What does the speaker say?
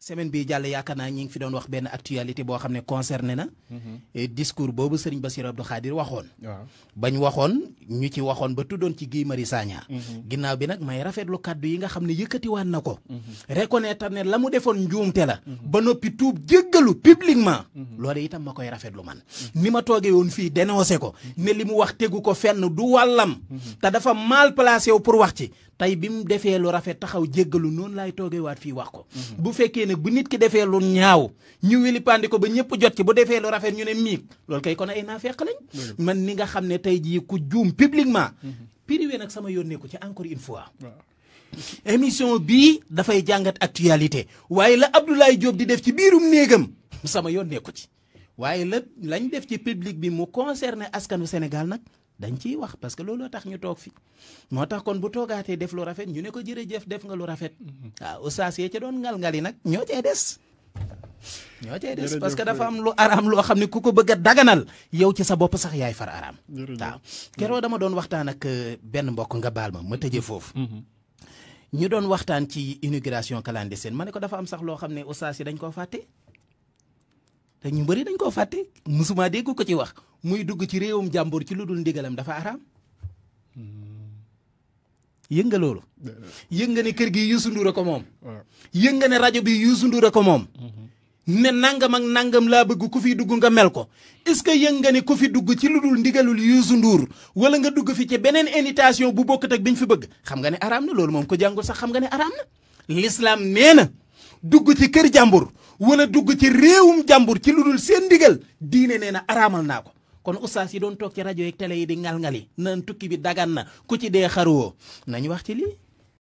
semaine bi jàll yaakaar naa ñi ngi fi doon wax benn actualité boo xam ne concerné na discours boobu Serigne Bassirou Abdou Khadir waxoon bañ waxoon ñu ci waxoon ba tuddoon ci Guy Marius Sagna ginnaaw bi nag may rafetlu kàddu yi nga xam ne yëkkatiwaan na ko reconnaître ne la mu defoon njuumte la ba noppi tuub jéggalu publiquement loolu itam ma koy rafetlu man ni ma toogee woon fii dénoncé ko ne li mu wax tegu ko fenn du wàllam te dafa mal placé wu pour wax ci tey bi mu defee lu rafet taxaw jéggalu noonu laay toogee waat fii wax ko bu fekkee ne bu nit ki defee lu ñaaw ñu wili pandi ko ba ñëpp jot ci bu defee lu rafet ñu ne miig loolu kay kon ay naafeq lañ man ni nga xam ne tey jii ku juum publiquement privé nag sama yónnee ko ci encore une fois émission bii dafay jàngat actualité waaye la Abdoulaye Diop di def ci biirum néegam sama yónnee ko ci waaye lañ def ci public bi mu concerné askanu Sénégal nag dañ ciy wax parce que looloo tax ñu toog fi moo tax kon bu toogaatee def lu rafet ñu ne ko jërëjëf def nga lu rafet waaw oustaz yi ca doon ngal-ngali nag ñoo cee des parce que dafa am lu araam loo xam ne ku ko bëgg a daganal yow ci sa bopp sax yaay far araam waaw keroo dama doon waxtaan ak benn mbokk nga baal ma tëjee foofu ñu doon waxtaan ci immigration clandestine ma ne ko dafa am sax loo xam ne oustaz yi dañ koo fàtte te ñu bëri dañ koo fàtte musuma dégg ko ci wax muy dugg ci réewum jàmbur ci lu dul ndigalam dafa araam yëg nga loolu yëg nga ne kër gi Youssou Ndour a ko moom yëg nga ne rajo bi Youssou Ndour a ko moom ne nangam ak nangam laa bëgg ku fi dugg nga mel ko est-ce que yëg nga ne ku fi dugg ci lu dul ndigalul Youssou Ndour wala nga dugg fi ci beneen invitation bu bokkut ak biñ fi bëgg xam nga ne araam na loolu moom ko jàngul sax xam nga ne araam na l'islam nee na dugg ci kër jàmbur wala dugg ci réewum jàmbur ci lu dul seen ndigal diine nee na araamal naa ko kon oustaz yi doon toog ci rajo yeeg télé yi di ngal-ngali naan tukki bi dagan na ku ci dee xaruwoo nañu wax ci lii